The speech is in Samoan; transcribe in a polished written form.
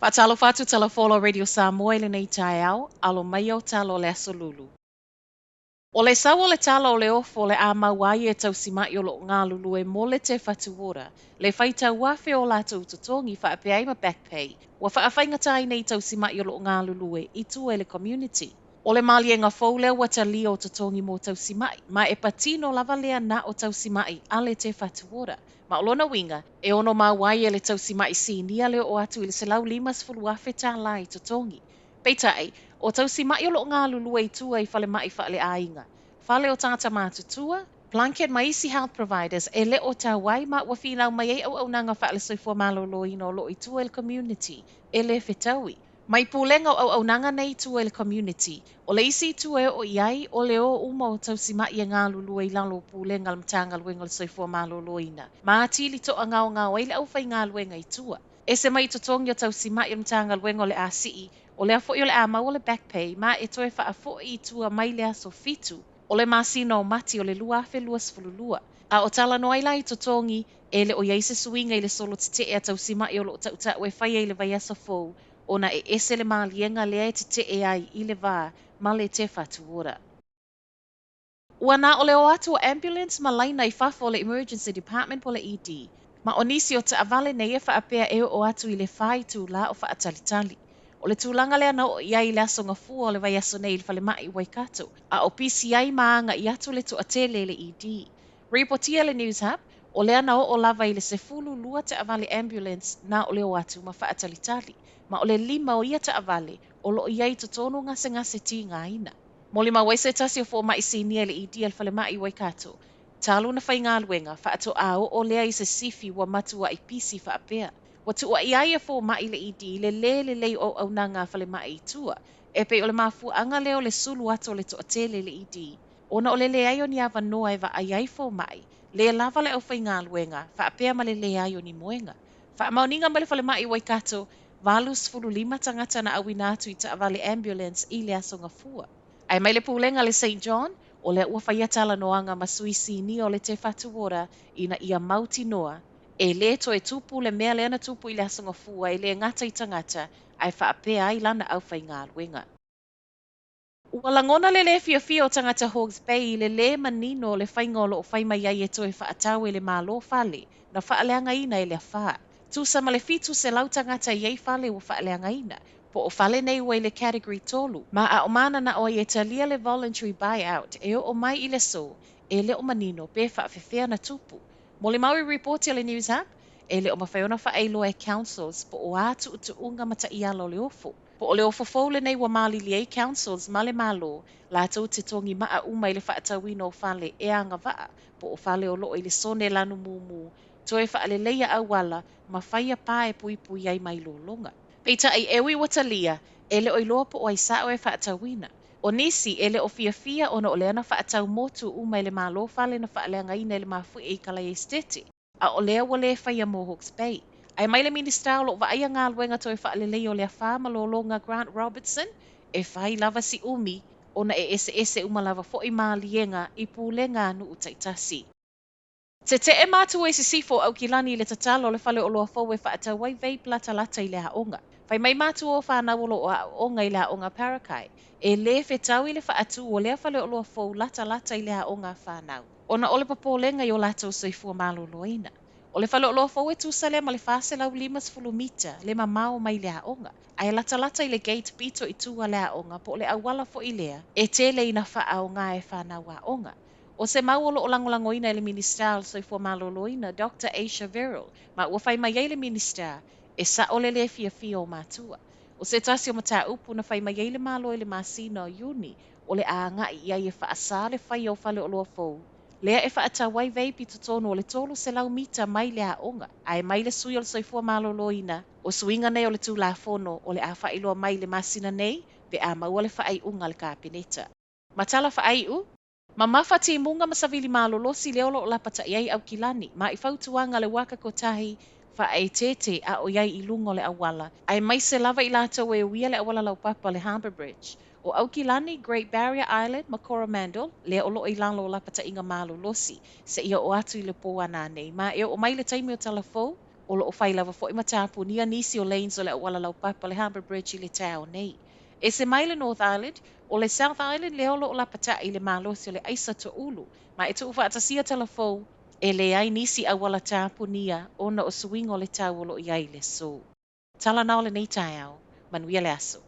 Faatalofa atu Talafola Radio Samoa i lenei taeao, alo mai au tala o le Aso Lulu. O le sau o le tala o le ofo o le a maua ai e tausimaʻi o lo o galulue mo le Te Whatu Ora, le faitau afe o latou totogi faapea ai ma back pay, ua faafaigata ai nei tausimaʻi o lo o galulue i tua i le community. O le maliega fou lea ua talia o totogi mo tausimaʻi, ma e patino lava lea na o tausimaʻi a le Te Whatu Ora. Ma o lona uiga, e ono maua ai e le tausimaʻi sinia le oo atu i le $150,000 i totogi. Peitai, o tausimaʻi o lo o galulue i tua i falemai faaleaiga, fale o tagata matutua, Plunket ma isi health providers e le o tau ai ma ua finau mai ai auaunaga faale-soifua maloloina o lo o i tua i le community e le fetaui. Mai pulega o auaunaga nei i tua i le community, o le isi itu e oo i ai, o le o uma o tausimaʻi e galulue i lalo o pulega a le Matagaluega o le Soifua Maloloina, ma atili toagaogao ai le aufaigaluega i tua. Ese mai i totogi o tausimaʻi o le Matagaluega o le a sii, o lea foi o le a maua le back pay ma e toe faafoi i tua mai le aso 7 o le masina o Mati o le 2022. A o talanoa ai la i totogi, e le o i ai se suiga i le solo tetee a tausimaʻi o lo o tautau e fai ai le vaiaso fou, ona e ese le maliega lea e tetee ai i le va ma le Te Whatu Ora. Ua na o le o atu o ambulance ma laina i fafo o le Emergency Department po o le ED. Ma o nisi o taavale nei e faapea e oo atu i le 4 itulā o faatalitali. O le tulaga lea na oo i ai i le Aso Gafua o le vaiaso nei i le falemai i Waikato, a o pisi ai ma agai atu le toatele i le ED. Ripotia e le Newshub, o lea na oo lava i le 12 taavale ambulance na o le o atu ma faatalitali, ma o le 5 o ia taavale o lo o i ai i totonu o gasegase tigaina. Molimau ai se tasi o fomai sinia i le ED a le falemai i Waikato, talu ona faigaluega, faatoa oo lea i se sifi ua matuai pisi faapea. Ua tuuaia ai e fomai i le ED i le lē lelei o auaunaga a falemai i tua, e pei o le mafuaaga lea o le sulu atu o le toatele i le ED, ona o le leai o ni avanoa e vaai ai fomai, le lava le aufaigaluega, faapea ma le leai o ni moega. Faamaoniga mai le falemai i Waikato, 85 tagata na auina atu i taavale ambulance i le Aso Gafua. Ae mai le pulega a le St John, o lea ua faia talanoaga ma sui sinia o le Te Whatu Ora ina ia mautinoa, e lē toe tupu le mea lea na tupu i le Aso Gafua e le gata i tagata, ae faapea ai lana aufaigaluega. Ua lagona le lē fiafia o tagata Hawke's Bay i le lē manino o le faiga o lo o fai mai ai e toe faatau e le Malo fale na faaleagaina e le afa. Tusa ma le 700 tagata e i ai fale ua faaleagaina, po o fale nei ua i le Category 3, ma a o mananao ai e talia le voluntary buyout e oo mai i le aso, e le o manino pe faafefea na tupu. Molimau i ripoti a le Newshub, e le o mafai ona faailoa e councils po o a tuutuuga ma taiala o le ofo. Po o le ofo fou lenei ua malilie ai councils ma le Malo latou te togi maa uma i le faatauina o fale e agavaa po o fale o lo o i le sone lanu mumu, toe faaleleia auala ma faia pa e puipui ai mai lologa. Peitai, e ui ua talia, e le o iloa po o ai sao e faatauina. O nisi e le o fiafia ona o lea na faatau motu uma e le Malo fale na faaleagaina e le mafuie i Kalae Esetete, a o lea ua le faia mo Hawke's Bay. Ae mai le Minisita o lo o vaaia galuega toe faaleleia o le afa ma lologa Grant Robertson, e fai lava si umi ona e eseese uma lava foi maliega i pulega a nuu taitasi. Tetee matua i sisifo o Aukilani i le tatalo o le faleoloa fou e faatau ai vape latalata i le aoga. Fai mai matua o fanau o lo o aooga i le aoga Parakai, e lē fetaui le faatū o lea faleoloa fou latalata i le aoga a fanau, ona o le popolega i o latou soifua maloloina. O le faleoloa fou e tusa lea ma le 450 mita le mamao mai le aoga, ae latalata i le gate pito i tua o le aoga po o le auala foi lea e tele ina faaaoga e fanau aoga. O se mau o lo o lagolagoina e le Minisita o le Soifua Maloloina, Doctor Asia Verrall, ma ua fai mai ai le Minisita, e sao le lē fiafia o matua. O se tasi o mataupu na fai mai ai le Malo i le masina o Iuni, o le a agai i ai e faasā le faia o faleoloa fou, lea e faatau ai vape i totonu o le 300 mita mai le aoga. Ae mai le sui o le Soifua Maloloina, o suiga nei o le Tulafono o le a faailoa mai i le masina nei pe a maua le faaiuga a le Kapeneta. Ma tala faaiu, Mamafa timuga ma savili malolosi lea o lo o lapata'i ai Aukilani, ma i fautuaga a le Waka Kotahi faaeteete a o i ai i luga o le auala, aemaise lava i latou e uia le auala laupapa o le Harbour Bridge. O Aukilani, Great Barrier Island ma Coromandel lea o lo o i lalo o lapata'iga malolosi seia oo atu i le pō a nanei, ma e oo mai le taimi o tala fou. O lo o fai lava foi ma tapunia nisi o lanes o le auala laupapa le Harbour Bridge i le taeao nei. Ese mai le North Island, o le South Island lea o lo o lapata'i i le malosi o le aisa to'ulu, ma e tuufaatasia tala fou, e leai nisi auala tapunia ona o suiga o le tau o lo o i ai i le aso. Tala na o lenei taeao. Manuia le aso.